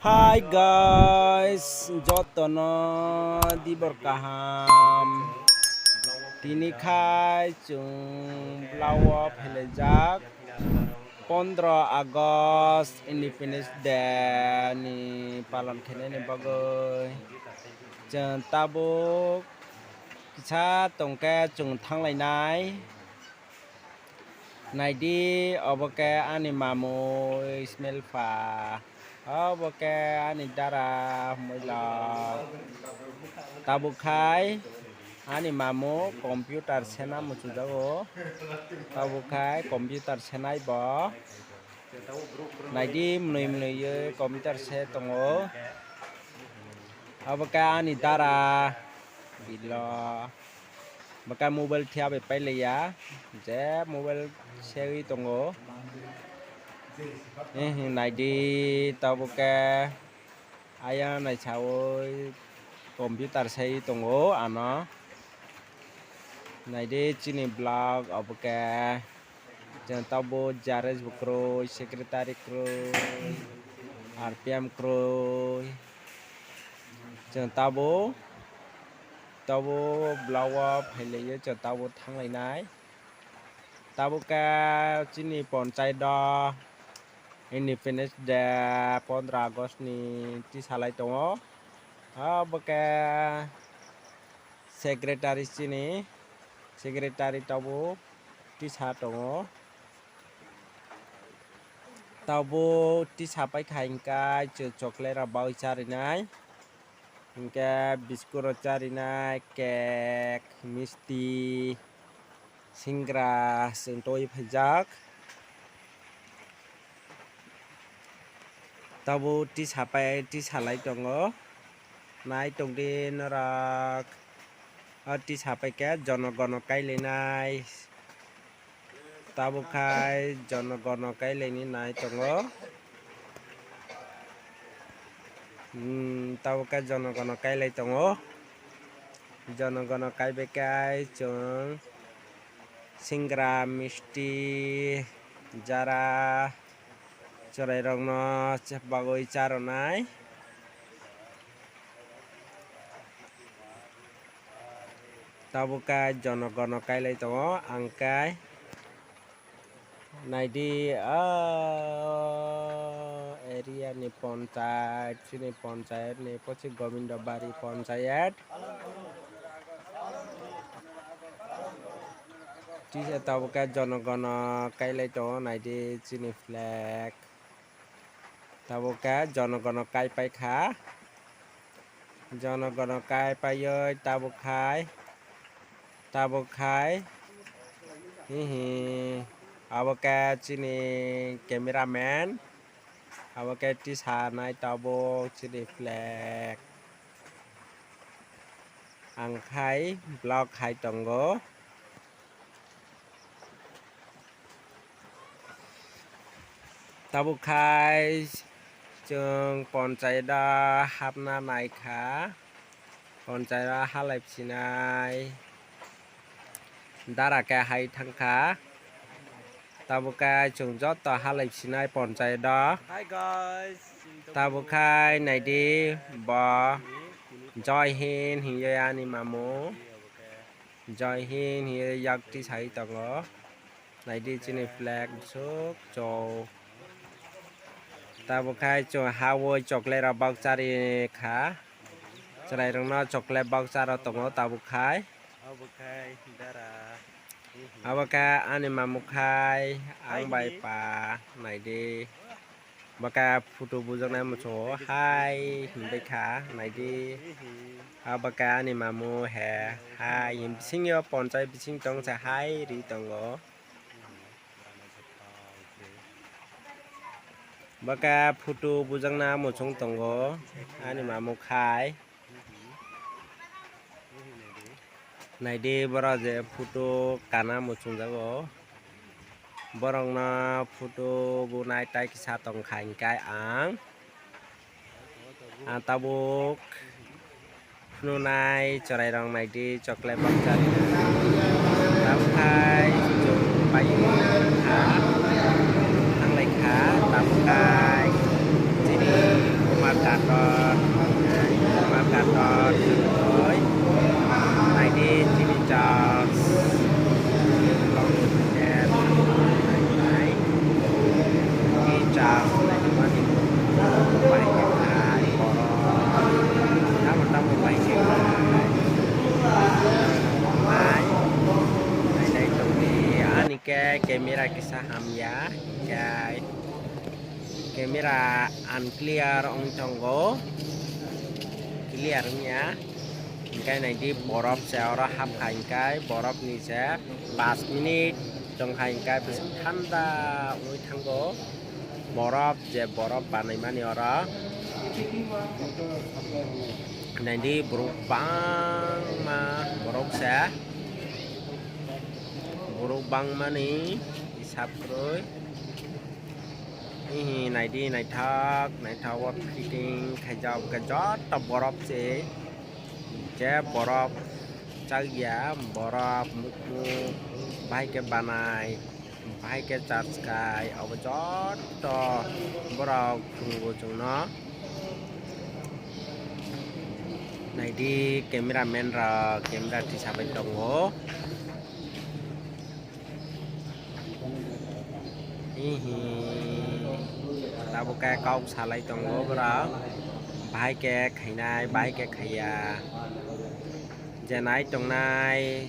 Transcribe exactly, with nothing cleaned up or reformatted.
Hi guys, jotono dibor kaham. Tini khai chwng vlog o phelaijak pondro August Independence Day ni palon khainani bagwi. Chwng tabuk kisa tongkhe chwng thanglainai. Naidi, obo khe ani mamui Ismail pha. Obo khe ani dara Muilok. Tabuk khai ani mamu computer sena muchujago. Tabuk khai computer senai bo. Naidi, mwnwi mwnwiwi computer se tongo. Obo khe ani dara Bilo. Bwkha mobile thiya bai pailaiya, je mobile segwi tongo. Naidi, tabuk khe ayang naisaui computer segwi tongo ano. Naidi, chini vlog obo khe. Chwng tabuk G R S bo kwrwi, secretary kwrwi, R P M kwrwi. Chwng tabuk, tabuk vlog o phailaio, chwng tabuk thanglainai. Tabuk khe chini ponchai do Independence Day pondro August ni tisalai tongo. Abo khe secretary chini, secretary tabuk tisa tongo. Tabuk tisa paikha hingkhe chwng chocolate rok bagwi charinai. Hingkhe biscuit rok charinai, cake, misti, singra chwng twi phaijak. Tabuk tisa pai, tisalai tongo. Nai tongdi norok. O tisa paikhe jono gono kailainai. Tabuk khai jono gono kailaini nai tongo. Hmm, tabuk khe jono gono kailai tongo. Jono gono kaibai khe chwng singra, misti, jara, chwrairokno bagwi charonai. Tabuk khe jono gono kailai tongo, ang khe naidi, ah, area ni ponchayat, chini ponchayat ni pochi Gobindo Bari ponchayat. Tisa tabuk khe jono gono kailai tongo, naidi chini flag. Tabuk khe jono gono kai paikha. Jono gono kai paioi tabuk khai. Tabuk khai. Hihi. Abo khe chini cameraman. Abo khe tisa nai tabuk chini flag. Ang khai vlog khai tongo. Tabuk khai chwng ponchayat o hapna naikha, ponchayat o halai phinai dara khe hai thangkha. Tabuk khe chwng joto halai phinai ponchayat o. Hi guys. Tabuk khai naidi bo Joy Hind hinwi ani mamu. Joy Hind hinwi yak tisai tongo. Naidi chini flag bwswk chwng. Tabuk khai chwng hawi chocolate rok bak chari kha. Chwrairokno chocolate bak charo tongo tabuk khai. Abo khai dara. Abo khe ani mamu khai ang bai pa naidi. Bwkha photo bujaknai muchungo hai hinwi kha naidi. Abo khe ani mamu he hai bisingyo ponchai bising tong se hai ri tongo. Bwkha photo bujakna muchung tongo ani mamu khai. Naidi borok je photo kana muchungjago. Borokno photo bunai tai kisa tongkha hinkhe ang. Ang tabuk phunuknai chwrairok naidi chocolate baksa tabuk khai chwng bai wngkha thanglai kha tabuk khai chini Kumar Camera kisa hamya, hingke camera unclear wng tongo, clear wngya. Hingke naidi borop se oro hapkha, hingke borop ni se pas minute tongkha, hingke bwswk thanda wngwi thango. Borop je borop banaimani oro. Naidi borok bangma borok se. Borok bangmani hisab kwrwi. Hihi naidi naithok, naithok o fitting khaijak khe joto borop se. Je borok chakya, borok mukmuk bahai khe banai, bahai khe charge khai, obo joto borok phungo chwngno. Naidi camera man rok camera tisabai tongo. Hihi. Tabuk khe kok salai tongo borok. Bahai khe khainai, bahai khe khaiya. Je nai tongnai,